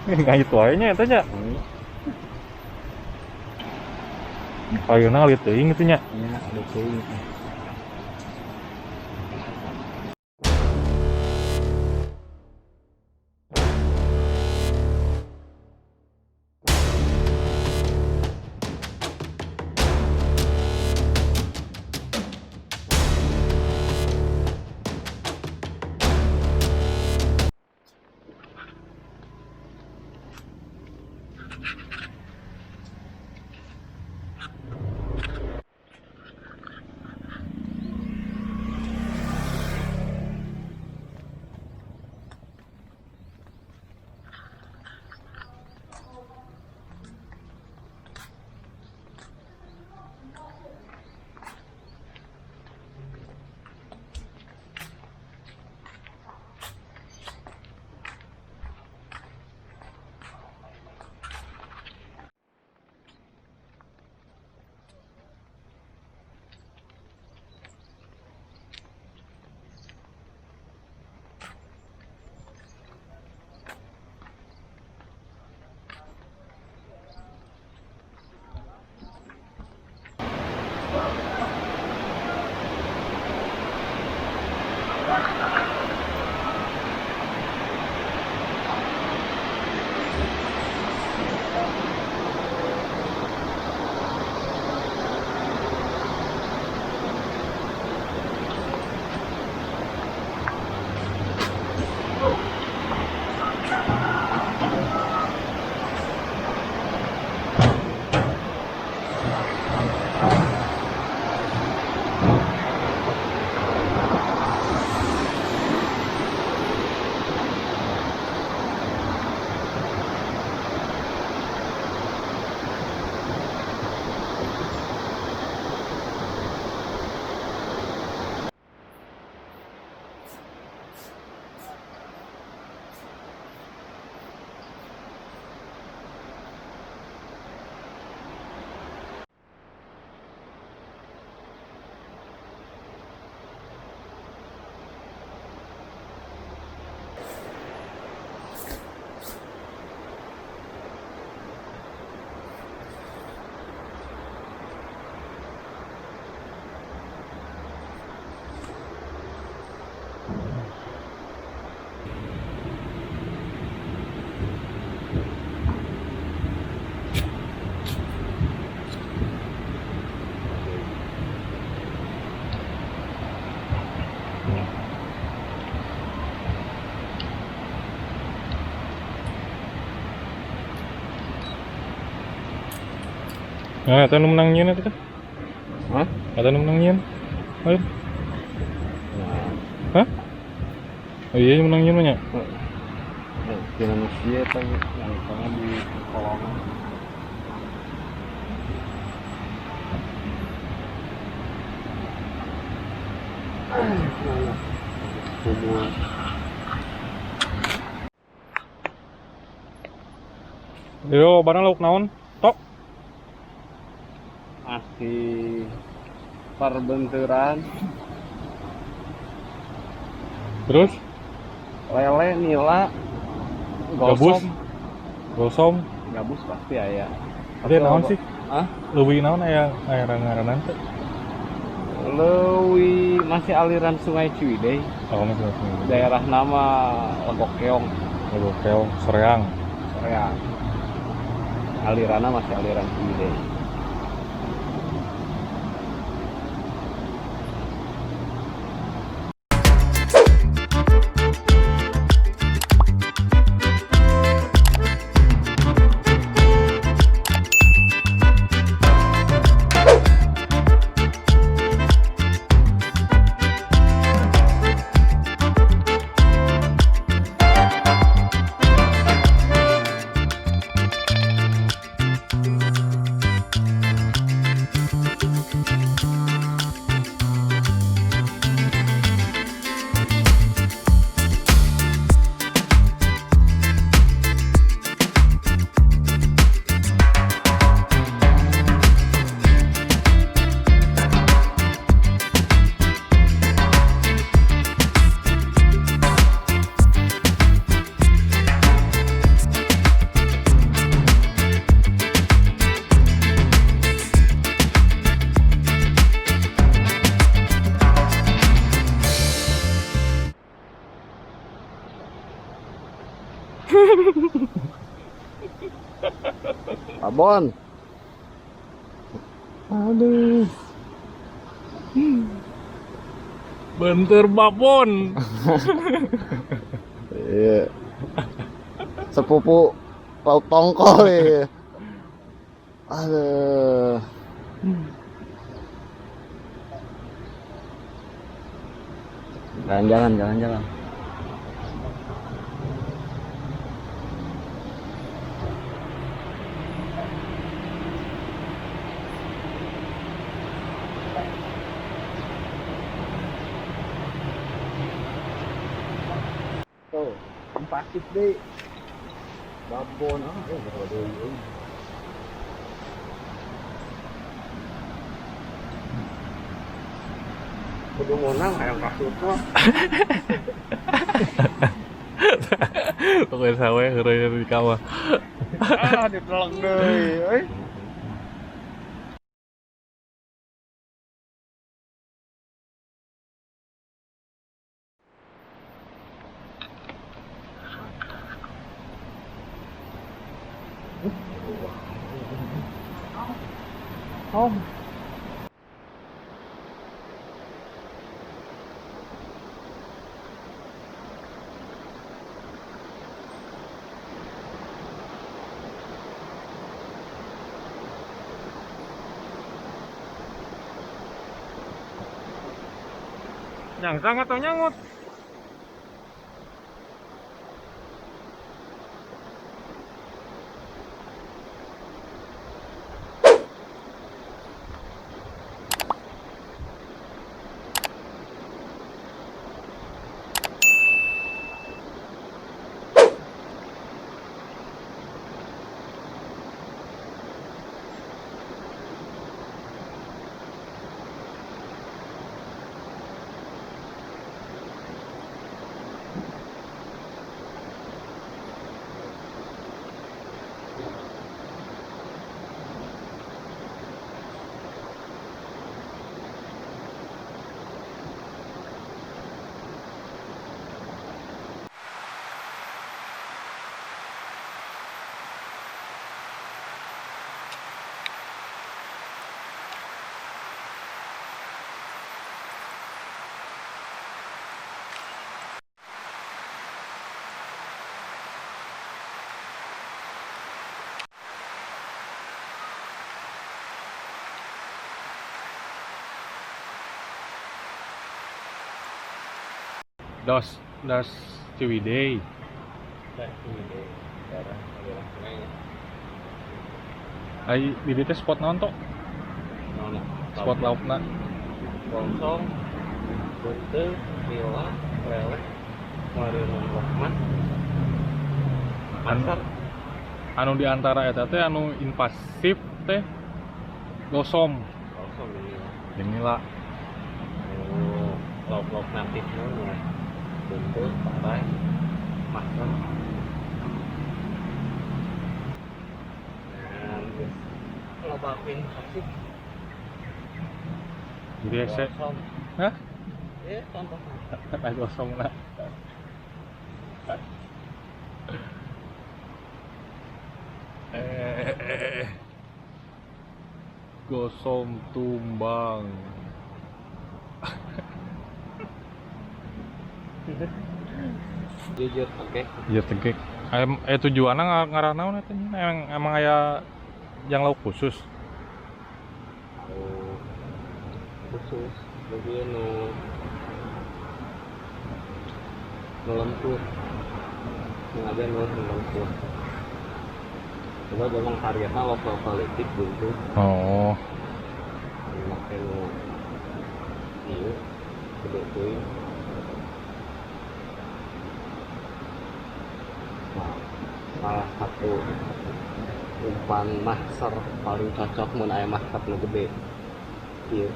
Ngait wae nya eta nya. Payuna alit teuing itu nya. Nya alit teuing. Nah, eta nu menang nyieun eta teh. Hah? Eta nu menang nyieun. Ayo. Hah? Oh iya menang nyieun mah nya. Tina manusia eta yang tangan di kolongan. Semua. Yo, barang lauk naon? Tok. Masih perbenturan. Terus lele, nila, gabus. Gosom. Gosom. Gabus pasti aya. Ada naon sih? Hah? Leuwih naon aya aya ngaran teh? Leuwih masih aliran Sungai Ciwidey. Oh, masih masih. Daerah nama Legok Keong. Legok Keong, Soreang. Soreang. Alirannya masih aliran Ciwidey. Babon. Aduh. Bentur babon. Iya. Sepupu lauk tongkol ya. Aduh. Jalan-jalan, jalan-jalan. Tuh, pasif deh. Babon ah, berapa deui euy. Kudu menang hayang kasut mah. Pokoknya sawe heureuy di kawah. Ah, diteleng deui euy. Om. Nyangsang atau nyangut? Dos das Ciwidey. Ai di dieu teh spot naon tok? Spot laukna. Lontong, buntel, nila, lele, marinon lohman, Anu, anu di antara eta teh anu invasif teh gosom. Lontong ini. Jeung nila. Anu lauk-lauk natif mah buntel, parai, makan. Nah, loba invasif. Jadi hese. Hah? Eh, contohnya. Ai gosong lah. Gosom tumbang. Jujur, oke. Iya tegek. Tujuanna ngarah naon eta nya? Emang aya yang lauk khusus. Oh, khusus lebih nu nu lempur. Nu ada nu lempur. Coba memang targetnya lokal politik gitu. Oh. Make nu ieu gede teuing. Nah, salah satu umpan master paling cocok mun aya master nu gede. Ieu.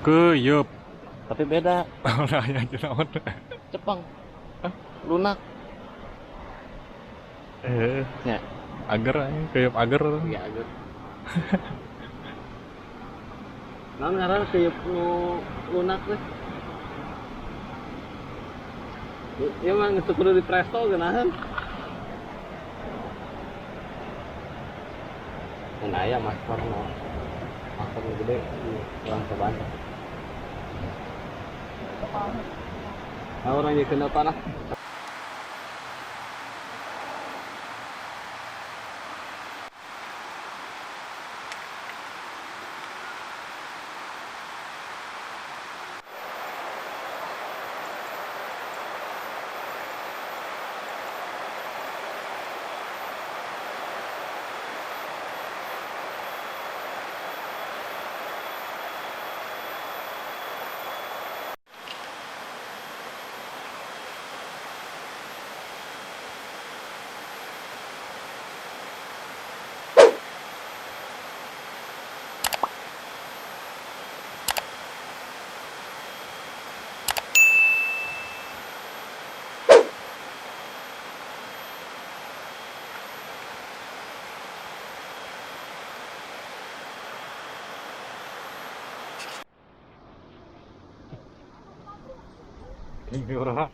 Keyeup. Tapi beda. Nah, aya naon. Cepeng. Lunak. Ya. Ager anjing, keyeup ager. Iya, ager. Naon ngaran keyeup nu lunak teh? Ieu mah geus kudu di presto geunaheun. Mun aya masker nu masker nu gede urang cobaan. Nah, urang nyieun tanah. Ini orang.